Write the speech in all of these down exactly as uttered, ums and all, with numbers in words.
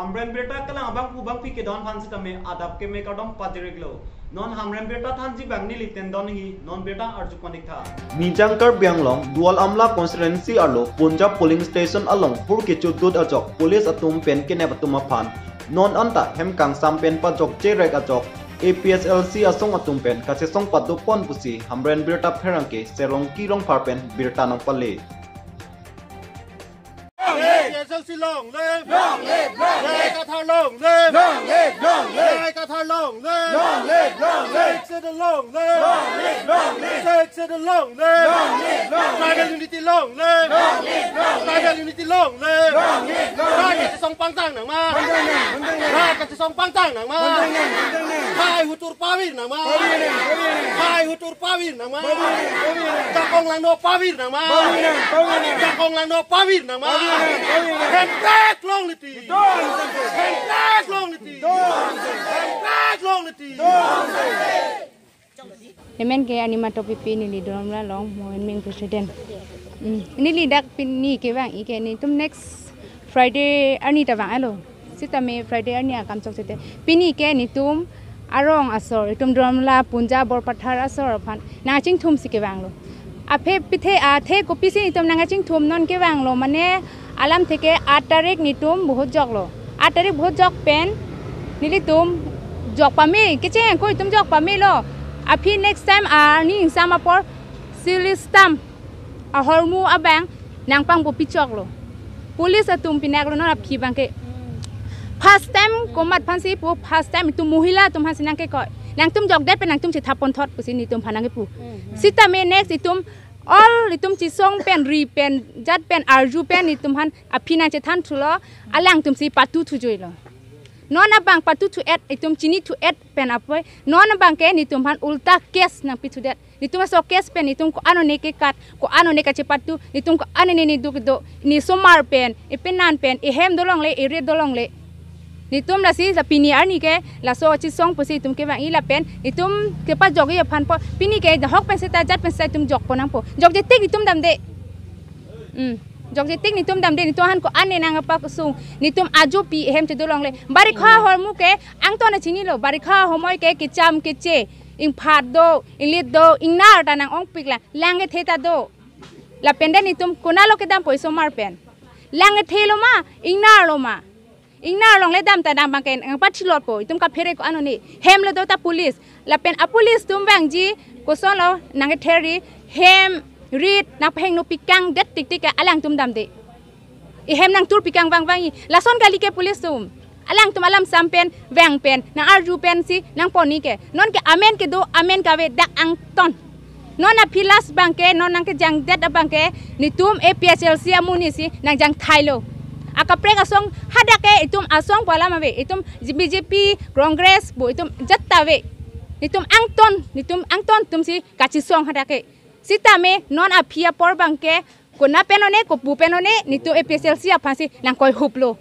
Hamren birta kelang abangphu bangphi kedon aphan sitame adap keme kardom pajir-iklo. Non Hamren birta thanji abang neli tendon hi, non birta arju konik tha. Mijang Karbi Anglong Duar Amla constituency arlo Punjab polling station along hur kechudut ajok police atum pen kenep atum aphan non anta hem kangsam pen pajokje rek ajok A P H L C asong atum pen kachesong padopon pusi Hamren birta pherangke Serongki Rongphar pen birta nangpale. A P H L C long live! Long live, long live! J I Kathar long live! Long live, long live! J I Kathar long live! Long live, long live! Sixth Schedule long live! Long live, long live! Sixth Schedule long live! Long live, long live! Tribal unity long live! Long live, long live! Tribal unity long live! Long live, long live! Rat kachesong pangtang nangma! Pangtang nang, pangtang nang! Rat kachesong pangtang nangma! Pangtang nang, pangtang nang! Hai hutur pavir nangma! Pavir nang, pavir nang! Hai hutur pavir nangma! Pavir nang, pavir nang! Jakong langno pavir nangma! Pavir nang, pavir nang! Jakong langno pavir nangma! Pavir nang, pavir nang! Hemprek long liti! Hemprek long liti! Hemprek long liti! Emen ke Anima Topipi, neli Duar Amla along, mo emen president. Hmm. Neli dak pini kevang-ik ke netum next Friday arni ta vang-etlo. Sitame Friday arni akam chokche te. Pini ke netum arong asor, itum Duar Amla Punjab Borpathar asor aphan nangchingthum si kevanglo. Aphi pithe athe kopisi netum nangchingthum non kevanglo, mane alamthe ke aat tarik netum vote joklo. Aat tarik vote jok pen nelitum jok pame, kecheng ko itum jok pamelo. Aphi next time arni ingsam apor seal stamp ahormu abang nangpangbopi choklo. Police atum pinaklo non aphi abangke. First time komat aphansi pu, first time itum mohila atum aphansi nangkekoi. Nangtum jokdet pen nangtum chethap ponthot pusi netum aphan nangkepu. Sitame next itum all itum chesong pen, ri pen, jat pen, arju pen netum aphan aphi nangchethan thulo, alangtum si patu thujuilo. Non abang patu thu-et, itum chini thu-et pen apoi, non abangke netum aphan ulta case nangpi thudet. Netum aso case pen netum ko-an one kekat, ko-an one kachepatu, netum ko-an one ne duk do, ne somar pen, ipenan pen, ihem dolongle, irit dolongle. Netum lasi la pini arni ke laso chesong pusi itum kevang-ik lapen netum kepajok-ik aphan po, pini ke ahok pen seta jat pen seta itum jokpo nangpo. Jokje tik netum damde. Hmm. Jokje tik netum damde, netum aphan ko-an ne nangpasung, netum ajopi ihem chedolongle. Barikha ahormu ke angton chinilo, barikha ahormu ke kecham keche, ingphat do, inglit do, ingnar ta nang-ongpik la, lang kethe ta do. Lapen den netum konatlo kedampo isomar pen? Lang kethelo ma, ingnar lo ma? Ingnar longle dam ta dam abangke nangpathilotpo, itum kaphere ko-an one. Hem le do ta police. Lapen apolice atum vangji kosonlo nangketheri, hem rit nangpahingno pikangdet tik tik ke alangtum damde. Ihem nangtur pikang vang vang-ik. Lason kali ke police atum. Alangtum alam sam pen, vang pen, nang-arju pensi nangpon-ik ke. Non ke amen kedo, amen kave dak angton. Non aphi last abangke, non nangkejangdet abangke, netum A P H L C amonit si nangjangthailo. Akaprek asong hadak ke itum asong pu alam ave, itum B J P, Congress pu itum jat ta ave. Netum angton, netum angton atum si kachesong hadak ke. Sitame non aphi apor abangke, konat pen one, kopu pen one, netum A P H L C aphansi nangkoihuplo.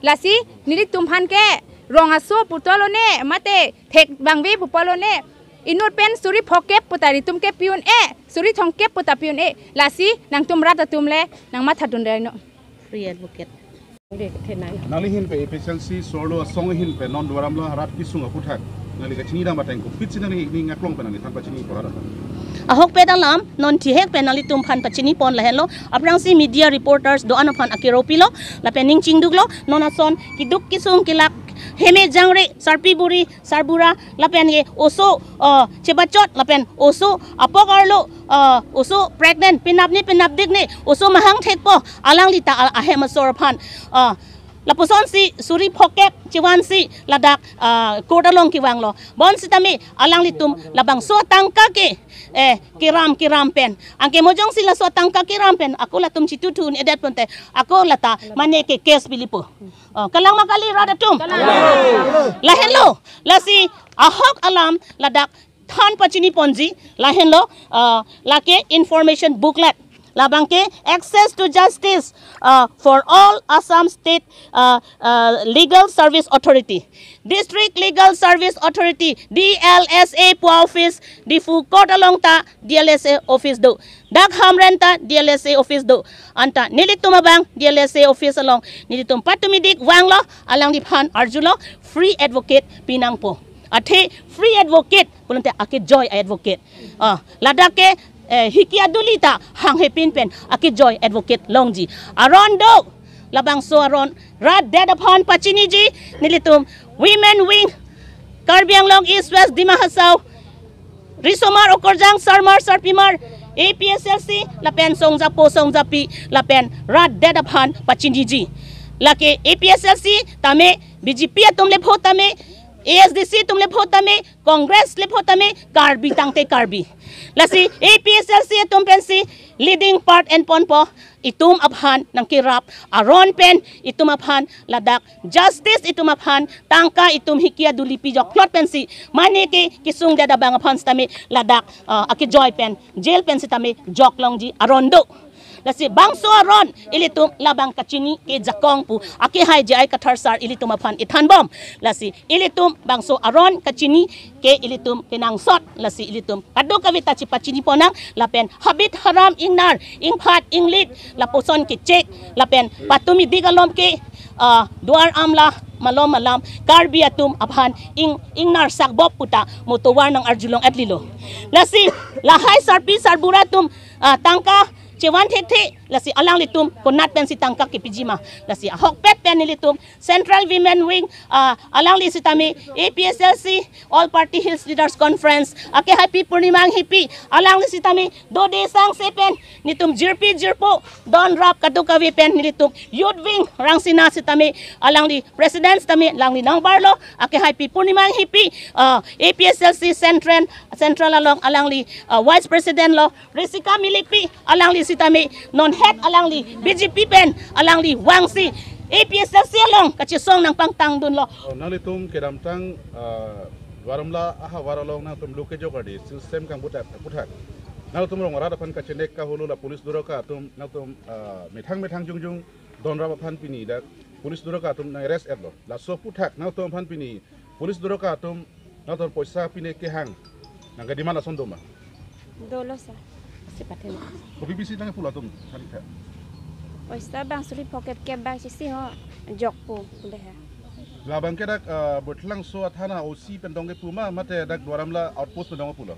Lasi nelitum aphan ke rong aso puthot lone, mate thek bangve puthot lone, inut pen suri phokep puta netum ke pi un-e, suri thomkep puta pi un-e. Lasi nangtum rat atum le nangmathadun dei non. Free advocate. Nangli ahin pen A P H L C sorlo asong ahin pen non Duar Amla arat kesung aputhak nangli kachinidam ateng kopisi nangli ning aklong pen nangli than pachini pora. Ahokpet alam non thihek pen nanglitum aphan pachinipon lahenlo. Aphrangsi media reporters do-an aphan akero pilo, lapen ning chingduklo, non ason keduk kesung kelak, heme jangre, sarpi buri, sarbura, lapen ke oso, uh, chebachot, lapen oso apok arlo, uh, oso pregnant, penap ne, penapdik ne, oso mahang thekpo, alangli ta a-, ahem asor aphan, uh, lapusonsi suri phokep chevansi ladak, uh, court along kevanglo. Bonsitame alanglitum labangso atangka ke, eh, keram keram pen, anke mo jongsi laso atangka keram pen ako latum chitutu un-edet pute, ako lata mane ke case pilipo. Uh, kalang ma kali rat atum? Kalang. Lahenlo, lasi ahok alam ladak than pachiniponji lahenlo, uh, lake information booklet. Labang ke access to justice uh, for all Assam State uh, uh, Legal Service Authority, District Legal Service Authority, D L S A pu office, Diphu Court along ta D L S A office do. Dak Hamren ta D L S A office do. Anta nelitum abang D L S A office along nelitum patumidik vanglo, alangliphan arjulo, free advocate pinangpo. Athe free advocate pulote akejoi advocate. Ah, ladak ke eh, hiki aduli ta hanghe pin pen akejoi advocate longji. Aron do, labangso aron rat det aphan pachiniji, nelitum Women Wing, Karbi Anglong East West Dima Hasao, risomar okorjang, sarmar sarpimar, A P S L C lapen songjapo songjapi lapen rat det aphan pachiniji. Lake A P S L C tame, B J P atum le pho tame, A S D C atum le pho tame, Congress le pho tame, Karbi tangte Karbi. Lasi A P S L C atum pensi leading part enponpo, itum aphan nangkerap aron pen itum aphan ladak justice itum aphan tangka itum hiki aduli pijok plot pensi mane ke kesung det abang aphan sitame ladak uh, akejoi pen jail pen sitame jok longji aron do. Lasi bangso aron ilitum labang kachini ke jakong pu akehai J I Kathar sar ilitum aphan ithanbom. Lasi ilitum bangso aron kachini ke ilitum kenangsot, lasi ilitum kadokave ta chepachini ponnang lapen habit haram ingnar, ingphat, inglit, lapuson kechek lapen patumidik alom ke uh, Duar Amla malom malam Karbi atum aphan ing ingnar sakbop puta motovar nang arjulong atlilo. Lasi lahai sarpi sarbura atum uh, tangka chevan thekthe, lasi alanglitum konat pensi tangka kepiji ma. Lasi ahokpet pen nelitum Central Women Wing uh, alangli sitame A P S L C All Party Hills Leaders Conference akehai pi Purnima Enghipi, alangli sitame dode sangse pen nelitum jirpi jirpo don rap kadokave pen nelitum Youth Wing Rangsina sitame alangli president sitame alangli nangbarlo, akehai pi Purnima Enghipi uh, A P S L C Central, Central along alangli uh, vice president lo, Risika Milipi, alangli sitame non het alangli B J P pen alangli vangsi A P S L C along kachesong nangpangtangdunlo. Oh, nanglitum kedamtang uh, Duar Amla ahavar along nangtum lo kejok ardi, system kangbutak aputhak nangtum rong arat aphan kachenek kahulu, la police durok atum nangtum uh, methang methang jongjong don rap aphan pini dak police durok atum nang arrest etlo. Laso aputhak nangtum aphan pini police durok atum nangtum poisa pine kehang nangkedemand ason doma? Dolo sir. Kopi bisi nangpulo atum than tha? Poisa bang suri phokep kep bang sisi ho jokpo pule ha. Labang ke dak uh, Buthlangso athana O C pen dong kepu ma, mate dak Duar Amla outpost pen dong kepulo?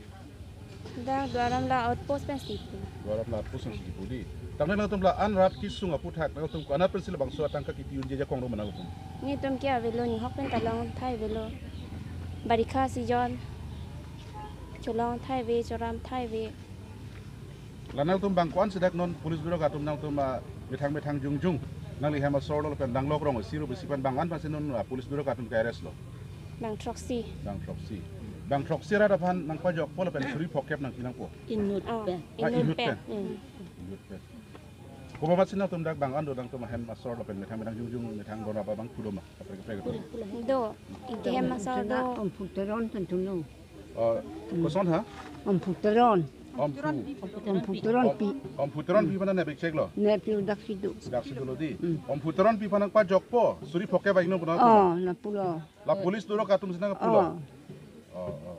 Dak Duar Amla outpost pensi pu. Duar Amla outpost pensi pu di. Tangte nangtum la-an rat kesung aputhak nangtum konat pensi labangso atangka kipi unji ajakong do ma nangtum? Nelitum ke avelo, nihok pen ta longthai avelo. Barikha season cholongthai ave, choramthai ave. La nangtum bang ko-ansi dak non police durok atum nangtum uh, methang methang jongjong nangli hem asor lo pen danglok rong siro bisi pen bang-an pensi non uh, police durok atum ke-arrest lo? Bang throksi. Bang throksi. Bang throksi rat aphan nangpajokpo lapen suri phokep nangpi nangpo? Inut ah, pen. Ah, inut inut pen. Pen. Hmm. Inut pen. Komat si nangtum dak bang-an do nangtum ahem asor lapen methang methang jongjong methang don rap abang pu do ma? Kaprek kaprek do. Do. Ike hem asor do. Omphu Teron pen thuno. Uh, koson ha? Omphu Teron. Omphu. Omphu Teron pi. Omphu Teron pi aphan ne bikchek lo? Ne pi daksi do. Daksi dolo di. Hmm. Omphu Teron pi aphan nangpajokpo suri phokep aino puna? Oh, lapulo. La police durok atum si nangpulo? Oh. Oh, oh.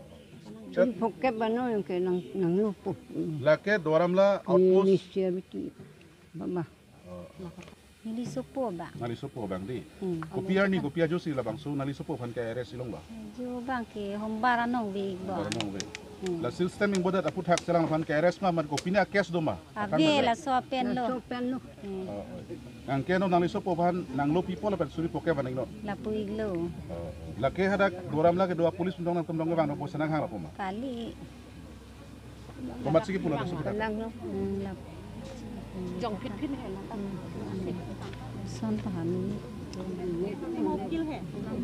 Suri phokep bano yang ke nang nanglopo. Hmm. Lake Duar Amla outpost. Ni sia biti. Baba. Oh, oh. Neli sopo bang. Nangli sopo bang di. Hmm. Kopi arni, kopi ajoksi labangso nangli sopo aphan ke-arrest ilong ba? Jo bang ke hombar anong vek ba. Hombar anong vek. Hmm. La system ingbodat aputhak selang aphan ke-arrest ma, man kopine a-case do ma? Ave, laso pen lo. Laso pen lo. Hmm. Oh, oh. Nang ke non nangli sopo aphan nanglo pipo lapen suri phokep aning non? Lapu-ik lo. Oh, oh. Lake hadak Duar Amla kedo a-police undong nangtum dong kevang nang poisa nanghang lapu ma? Kali. Komat si kepulo laso aputhak? Lang lo. Hmm, lap. Jong phit phit he na. Son pahan.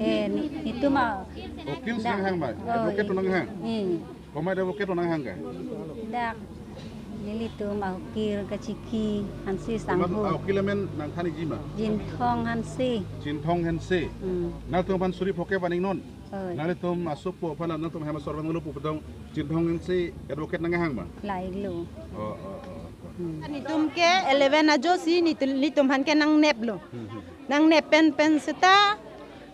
Eh, ni, nitum ma. Okil si nanghang ma? Oh, advocate atum nanghang? Hmm. Komat advocate atum nanghang ke? Dak. Nelitum ma okil kachiki Hanse. Komat sangho. Ah, okil amen nangthaniji ma? Jinthong Hanse. Jinthong Hanse. Hmm. Nangtum aphan suri phokep aning non? Oi. Nanglitum asopo aphan nangtum hem asor vanglo pu pu tong Chinthong Ingti advocate nangkehang ma? Lahelo. Oh, oh, oh, oh. Hmm. Netum ke eleven ajo si netum, netum aphan ke nangneplo. Hmm, hmm. Nangnep pen pen seta,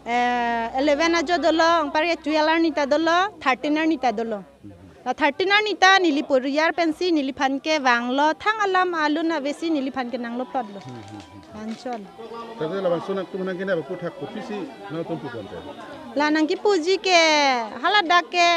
eh, eleven ajo dolo, anparke twelve arni ta dolo, thirteen arni ta dolo. Hmm. La thirteen arni ta neli poriar pensi neliphan ke vanglo, thang alam alun avesi neliphan ke nanglo plotlo. Hmm, hmm, hmm. Anchot. Tadi labangso nangtum nangkenep aputhak kopisi nangtum pu ponte? La nangkipuji ke haladak ke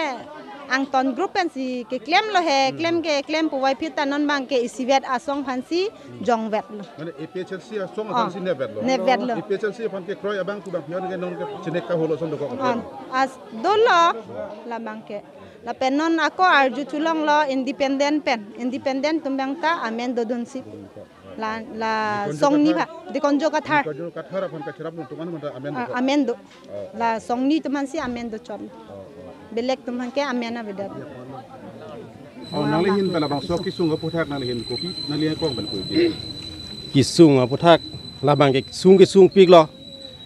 Angton group pensi keklemlo he, Hmm. klem ke klem puvoiphit ta non abang ke isivet asong aphansi jongvetlo. Mane A P H L C asong Oh. aphansi nepvetlo. Nepvetlo. A P H L C aphan kekroi abangphu abangphi ke non ke chinek kaholo ason dokok. Oh. As dolo labang ke. Lapen non ako arju cholonglo independent pen. Independent atum abang ta amen dodunsi. La, la Dikonjo songni Kathar. Ba, Dikonjo Kathar. Dikonjo Kathar aphan kacherap nangtum an mata amen Ah, dokok. Amen do. Oh. La songni atum aphansi amen dochot. Oh, oh. Belek atum aphan ke amen avedet. Oh, nangli hin pen labangso kesung aputhak nangli hin kopi, nangli akong pen kopi. Kesung aputhak labang ke sung kesungpiklo.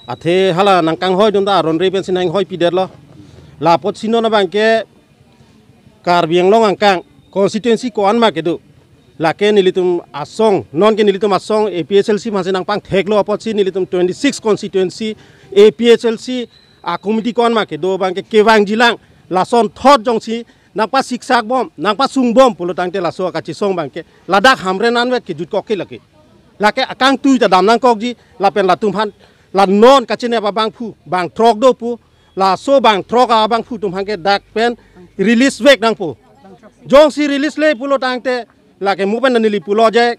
Athe hala nangkanghoi dun ta aron re pensi nanghoi pidetlo. La apotsi non abang ke Karbi Anglong angkang constituency ko-an ma kedo. Lake nelitum asong, non ke nelitum asong A P H L C aphansi nangpangtheklo apotsi nelitum twenty-six constituency A P H L C a-committee ko-an ma kedo abang ke kevangjilang, lasonthot jongsi nangpasiksak bom, nangpasung bom pulo tangte laso akachesong abang ke ladak Hamren anvet ke jutkok ke lake. Lake akangtui ta dam nangkokji, lapen latum aphan, la non kachinep abangphu bang throk do pu, laso bang throk abangphu atum aphan ke dak pen release vek nangpo. Jongsi release le pulo tangte, lake mo pen neli pulo je,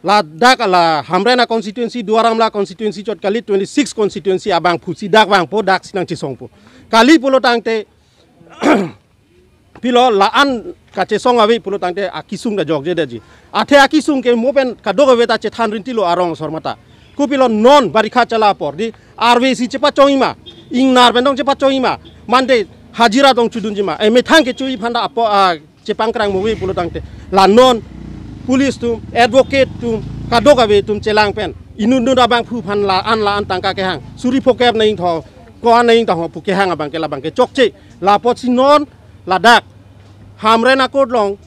ladak la Hamren a-constituency, Duar Amla constituency chot kali, twenty-six constituency abangphusi dak vangpo, daksi nangchesongpo. Kali pulo tangte, pilo la-an kachesong ave pulo tangte akesung ta jokjedetji. Athe akesung ke mo pen kadokave ta chethan rintilo arong asor mata. Kopilo non barikha chala apor di arve si chepachongji ma, ingnar pen tong chepachongji ma, mande hajira tong chodunji ma, eh, methang kecho aphan ta apo, ah, chepangkrang mo ave pulo tangte, la non police atum, advocate atum, kadokave atum chelang pen inut inut abangphu aphan la-an la-an tangka kehang, suri phokep na ingthong, ko-an na ingthong pu kehang abang ke labang ke chokche. La apotsi non ladak Hamren a-court along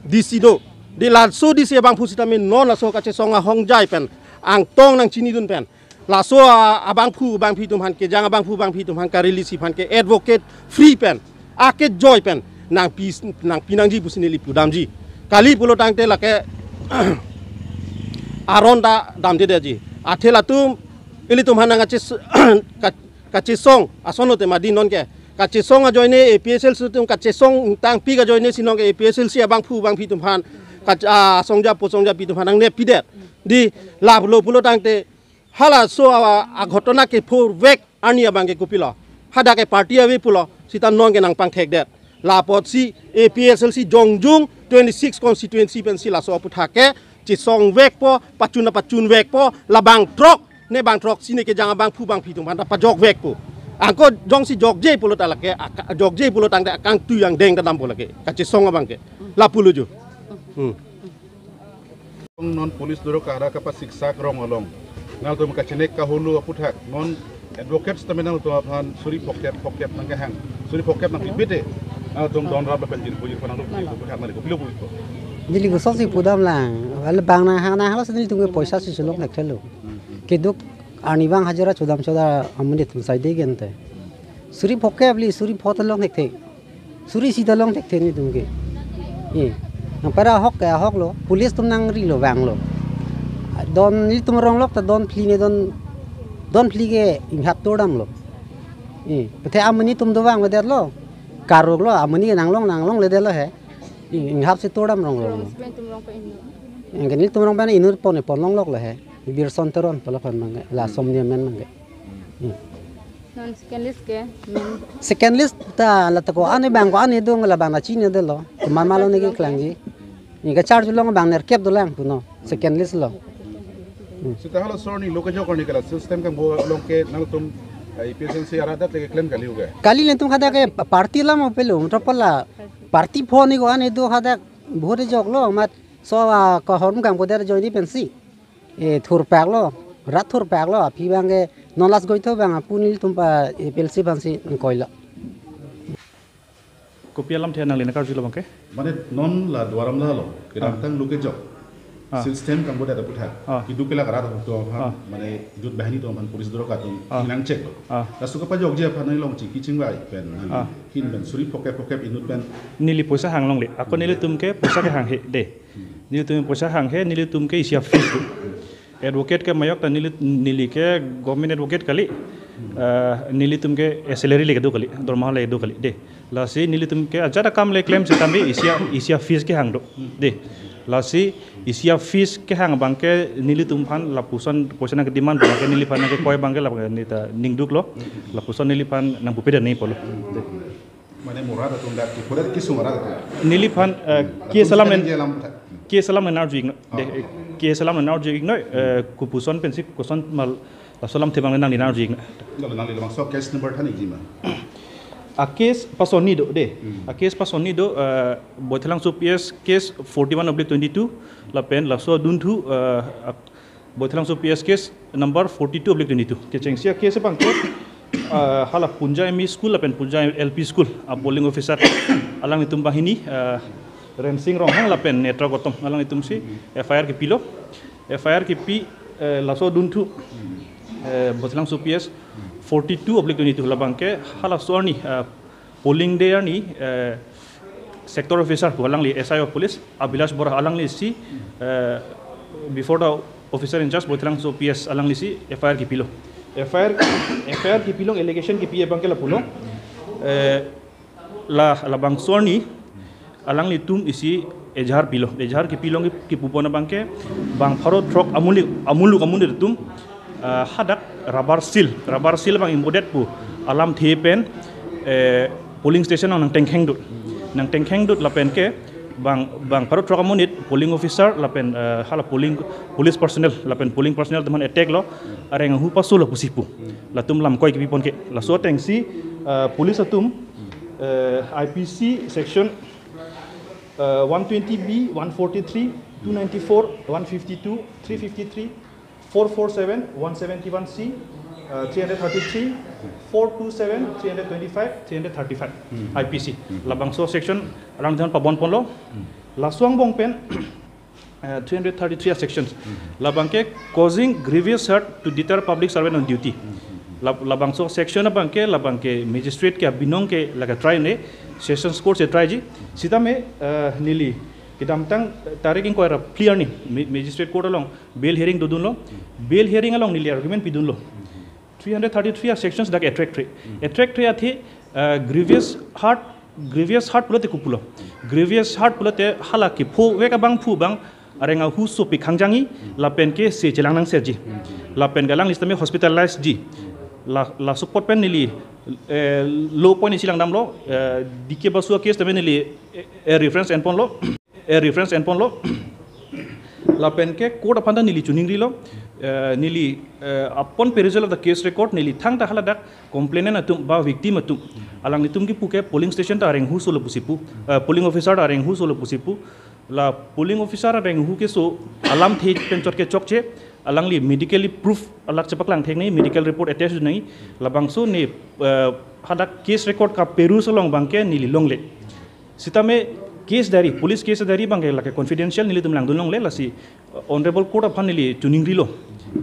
D C do. Di laso D C abangphu sitame non laso kachesong ahongjai pen, Angtong nangchinidun pen, laso a-, abangphu abangphi atum aphan, kejang abangphu abangphi atum aphan ka-release aphan ke advocate free pen, akejoi pen nangpi, nangpi nangji pusi neli pudamji. Kali pulo tangte lake aron ta damjedetji. Athe latum, ilitum aphan nangkaches-, ka-, kachesong ason lote mati non ke. Kachesong ajoine A P H L C atum kachesong tangpik ajoine si non ke A P H L C abangphu abangphi atum aphan, kach-, ah, songja po songjapi atum aphan nangneppidet. Di la pulo pulo tangte halaso a, aghotona kepho vek arni abang ke kopilo? Hadak ke party ave pulo, sita non ke nangpangthekdet. La apotsi A P H L C jongjung twenty-six constituency pensi laso aputhak ke chesong vekpo, pachun pachun vekpo, la bang throk, ne bang throksi ne kejang abangphu abangphi atum aphan ta pajok vekpo. Anke jongsi jokje pulo ta lake, aka-, jokje pulo tangte akangtui angdeng ta dampo lake, kachesong abang ke. La pulo jo. Hmm. Non police doro kara kapasiksak rong along, nangtum kachinek kaholo aputhak, non advocates tame nangtum aphan suri phokep phokep nangkehang, suri phokep nangkipite, nangtum don rap lapen jin pujir panang rup aputhak nangli kopilo pu iko. Neli kosonsi pudam lang, wala bang nanghang nanghanglo si nelitum ke poisa si cholong thekthelo. Keduk arnivang hajira chodam choda amonit atum saide gente. Suri phokep li, suri pho ta long thekthe. Suri isi ta long thekthe netum ke. Eh, nangpara ahok ke ahoklo, police atum nangrilo vanglo. Don nelitum ronglok ta don phli ne don, don phli ke inghap tordamlo. Eh, pethe amonit atum dovang vedetlo. Karoklo, amonit ke nanglong nanglongledetlo he. Eh, inghap si tordam ronglo. Rong student atum rong pa inut. Anke nelitum rong pa inut pon pon longloklo he. Birson Teron pala pon abang ke, la Hmm. Somni amen abang ke. Hmm. Non second list ke, men. Second list ta la ta ko-an abang ko-an do, la bang nangchinidetlo. Teman malo ne keklangji. Neli kacharju along bang nerkep dolang puno. Second list lo. Hmm. Sita halaso arni lo kejok arni ke la system kangbo along ke nangtum, eh, A P H L C arat adet le keklem kali uke. Kali nelitum hadak ke party alam apelo, mutro pala party pho ne ko-an do hadak vote joklo, amat so, ah, kahormu kangbo der ajoine pensi. Eh, thurpaklo. Rat thurpaklo, aphi abangke non last goitho abang apu nelitum pa A P L C abangsi ingkoilo. Kopi alamthe nangli nangkarjulo abangke? Mane non la Duar Amla along, kedamtang lo kejok. Ah. Seal stamp kangbodet aputhak. Ah. Keduk kelak arat atum aphan, ah, mane idut banghini atum aphan police dorok atum, ah, nangcheklo. Ah. Laso kepajokji aphan nangli along chingki chingvai pen, nangli, ah, kin pen suri phokep phokep inut pen. Neli poisa hang longle. Ako nelitum ke poisa kehang he, de. Hmm. Nelitum poisa hang he, nelitum ke isi a-fees do. Advocate ke mayok ta neli, neli ke government advocate kali. Eh, nelitum ke salary le kedo kali, dormaha le kedo kali, de. Lasi nelitum ke ajat akam le klem sitame isi a, isi a-fees kehang do, de. Lasi isi a-fees kehang abangke nelitum aphan lapuson, poisa nangkedemand abangke neliphan nangkekoi abangke la neta ningduklo. Lapuson neliphan nangpupeda nangpolo. De. Mane mo rat atum dak, kodak kesung arat atum. Neliphan, eh, hmm, case alam pen, alam tha. Case alam pen arju iknon. De, ah, case alam pen arju iknon, eh, kopuson pensi koson mal, laso alamthe abang nangli arju iknon. Nangli, nangli labangso case number than ikji ma? A-case pasonni do, de. Hmm. A-case pasonni do, eh, Boithalangso P S case forty-one oblique twenty-two, lapen laso adunthu, eh, a-, Boithalangso P S case number forty-two oblique twenty-two. Kechengsi a-case abangke, ah, hala Punja M E School lapen Punja L P School a-polling officer alanglitum banghini, ah, Rensing Ronghang lapen Netra Gautam alanglitumsi F I R kepilo. F I R kepi, eh, laso adunthu, eh, Boithalangso P S forty-two oblique twenty-two labangke halaso arni, ah, polling day arni, eh, sector officer pu alangli S I of police Abhilash Bora alanglisi, eh, before the officer in charge Boithalangso P S alanglisi F I R kepilo. F I R, F I R kepi along allegation kepi abangke lapulo. Eh, la, labangso arni alanglitum isi ejahar pilo. Ejahar kepi along kepupon abangke bang pharo throk amuluk, amuluk amonit atum, ah, hadak rubber seal, rubber seal abang ingbodet pu alamthe pen, eh, polling station nangtengkheng dut. Nangtengkheng dut lapen ke bang, bang pharo throk amonit polling officer lapen, eh, hala polling, police personnel lapen polling personnel atum aphan attack lo, areng ahu pasolo pusi pu. Latum lamkoi kepipon ke. Laso atengsi, eh, police atum, eh, I P C section, eh, one twenty B, one forty-three, two ninety-four, one fifty-two, three fifty-three, four four seven, one seventy-one C, uh, three hundred thirty-three, four two seven, three hundred twenty-five, three hundred thirty-five, Hmm. I P C. Hmm. Labangso section alang jan pabon ponlo. Hmm. Laso angbong pen, uh, three hundred thirty-three sections. Hmm. Labangke causing grievous hurt to deter public servant on duty. Hmm. Lab-, labangso section abangke, labangke magistrate ke abinong ke lake try ne, sessions court si try ji. Sitame, uh, neli kedamtang, uh, tarik ingkoi ra phli arni, ma-, magistrate court along bail hearing dodunlo. Bail hearing along neli argument pidunlo. Three hundred thirty-three sections dak attract re. Attract re athe, uh, grievous hurt, grievous hurt pulote kopulo. Grievous hurt pulote hala kephovek abangphu abang areng ahu sopi khangjangi, lapen ke se chelang nangserji. Lapen ke alangli sitame hospitalized ji. La, laso apot pen neli, eh, law point isi langdamlo, eh, D K Basu case tame neli, eh, eh, reference enponlo. Eh, reference enponlo. Lapen ke court aphan ta neli chiningrilo. Eh, neli, eh, upon perusal of the case record, neli thangta haladak complainant atum ba victim atum, alanglitum kipu ke polling station ta areng ahu solo pusi pu. Eh, polling officer ta areng ahu solo pusi pu. La polling officer areng ahu keso alamthe pen chot ke chokche, alangli medically proof alak chepaklang thek nangji, medical report attached nangji. Labangso ne, eh, hadak case record kaperus along abangke neli longle. Sitame case diary, police case diary abangke lake confidential, nelitum langdun longle, lasi, uh, Honorable Court aphan neli chiningrilo.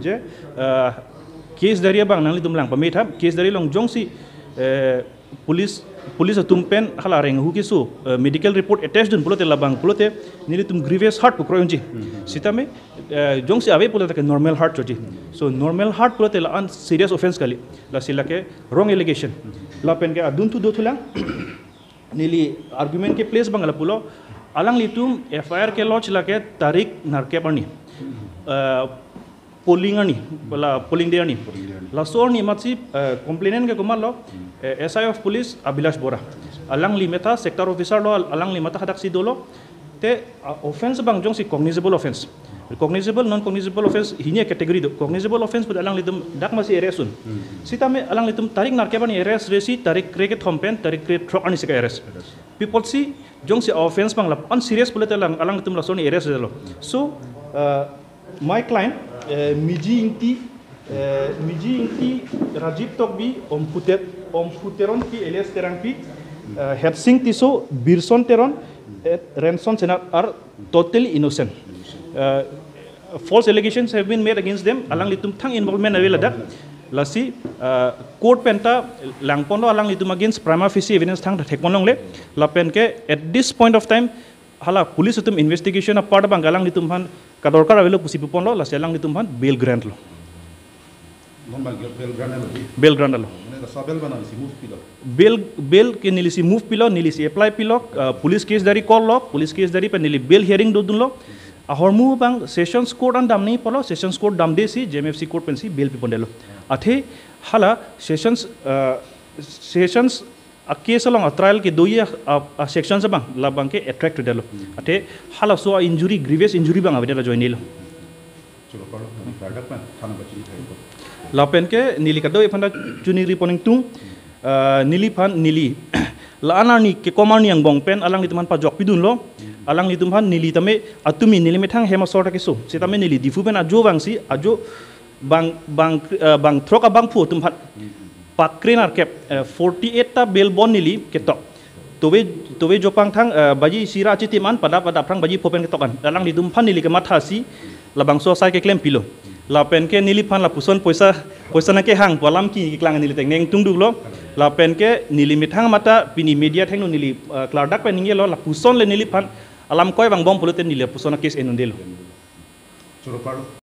Je, uh, case diary abang nanglitum lang pamethap, case diary along jongsi, eh, police, police atum pen hala areng ahu keso, eh, medical report attached dun pulote labang pulote nelitum grievous hurt pu kroi unji. Sitame, eh, jongsi ave pulote ke normal hurt choji. So normal hurt pulote la-an serious offense kali. Lasi lake wrong allegation. Lapen ke adunthu dothulang. Neli argument ke place abang lapulo, alanglitum F I R ke lodge lake tarik nerkep arni. Eh, polling arni, la polling day arni. Polling day arni. Laso arni amatsi, eh, complainant ke komatlo, eh, S I of police Abhilash Bora. Alangli meta sector officer lo, al-, alangli meta hadaksi dolo. Te, ah, offense abang jongsi cognizable offense. Cognizable, non cognizable offense hini category do. Cognizable offense pu alanglitum dak masi arrest un. Sitame alanglitum tarik nerkep arni arrest resi tarik kre kethom pen tarik kre throk arni sika arrest. Arrest. Pi apotsi jongsi offense abang la-an serious pulote alang, alanglitum laso arni arrest dolo. So, uh, my client, uh, Miji Ingti, Eh, Miji Ingti, Rajiv Tokbi, Omphu Ter-, Omphu Teronpi alias Terangpi, eh, Hetsing Tisso, Birson Teron, eh, Renson Senath are totally innocent. Uh, false allegations have been made against them. Alanglitum thang involvement ave ladak. Lasi, uh, court penta langponlo alanglitum against prima facie evidence thang thekponlongle. Lapen ke at this point of time, hala police atum investigation apart abang alanglitum aphan kadorkar avelo pusi puponlo, lasi alanglitum aphan bail grant lo. Non bang bail grant lo. Bail grant lo. Mane laso bail abang neli si move pilo. Bail, bail ke neli si move pilo, neli si apply pilo, uh, police case diary call lo, police case diary pen neli bail hearing dodunlo. Ahormu abang Sessions Court an damnangji pulo, Sessions Court damde si J M F C Court pensi bail pipondetlo. Athe hala Sessions, uh, Sessions a case along a trial kedoji a, a, a sections abang labang ke attract detlo. Athe halaso a injury, grievous injury abang avedet ajoinelo. Choro parlo, neli klardak pen thana bachi hai ko. Lapen ke neli kadokave aphan ta chuningri pon ingtung, ah, neliphan neli la-an arni kekom arni angbong pen alanglitum aphan pajok pidunlo, alanglitum aphan neli tame atumi neli methang hem asor ta keso, setame neli Diphu pen ajo vangsi, ajo bang, bang, ah, bang throk abangphu atum aphan pakre nerkep, eh, forty-eight ta bail bond neli ketok. Tove, tove jopang thang, eh, baji isi ra achitim an, pada, pada aphrang baji pho pen ketok an. Alanglitum aphan neli kemathasi labangso asai keklem pilo. Lapen ke neliphan lapuson poisa, poisa nangkehang pu alam ke keklang neli tengneng tungduklo. Lapen ke neli methang mata pini media athengno neli, eh, klardak pen ningjelo, lapuson le neliphan alam koi vangbom pulote neli lapuson a case en-undelo. Choro parlo.